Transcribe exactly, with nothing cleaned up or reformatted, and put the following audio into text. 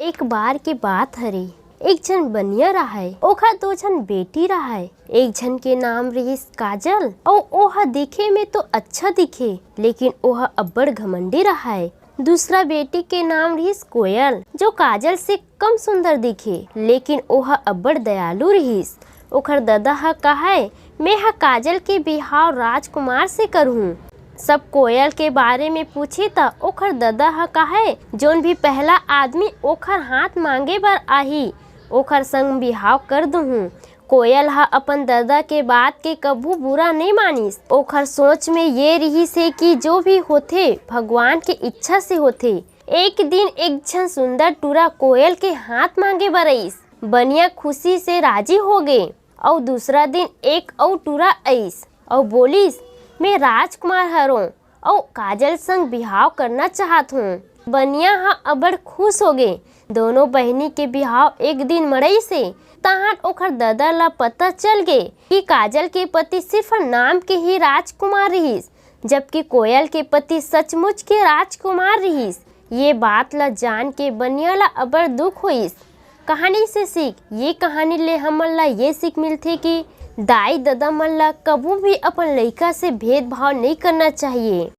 एक बार के बात हरे, एक झन बनिया रहय, ओखर दो झन बेटी रहय। एक झन के नाम रिहिस काजल, अउ ओह दिखे में तो अच्छा दिखे, लेकिन ओह अब्बड़ घमंडी रहय। दूसरा बेटी के नाम रिहिस कोयल, जो काजल से कम सुंदर दिखे, लेकिन ओह अब्बड़ दयालु रिहिस। ओखर ददा ह कहय, "मेंह काजल के बिहाव राजकुमार से करहूं।" सब कोयल के बारे में पूछे त ओखर ददा ह कहय, "जोन भी पहला आदमी ओखर हाथ मांगे बर आही, ओखर संग बिहाव कर दुहूं।" कोयल ह अपन ददा के बात के कभू बुरा नइ मानिस। ओखर सोच में ये रिहिस हे कि जो भी होथे, भगवान के इच्छा से होथे। एक दिन एक झन सुंदर टूरा कोयल के हाथ मांगे बर अइस। बनिया खुशी से राजी हो गे, अउ दूसरा दिन एक अउ टूरा अइस अउ बोलिस, "मैं राजकुमार हरों अउ काजल संग बिहाव करना चाहत हूँ।" बनिया ह अब्बड़ खुश हो गे। दोनों बहिनी के बिहाव एक दिन मड़ई से। तहान ओखर ददा ला पता चल गे कि काजल के पति सिर्फ नाम के ही राजकुमार रिहिस, जबकि कोयल के पति सचमुच के राजकुमार रिहिस। ये बात ला जान के बनिया ला अब्बड़ दुख होइस। कहानी से सीख, ये कहानी ले हमन ला ये सीख मिलथे कि दाई ददा मन ला कभू भी अपन लइका से भेदभाव नइ करना चाहिए।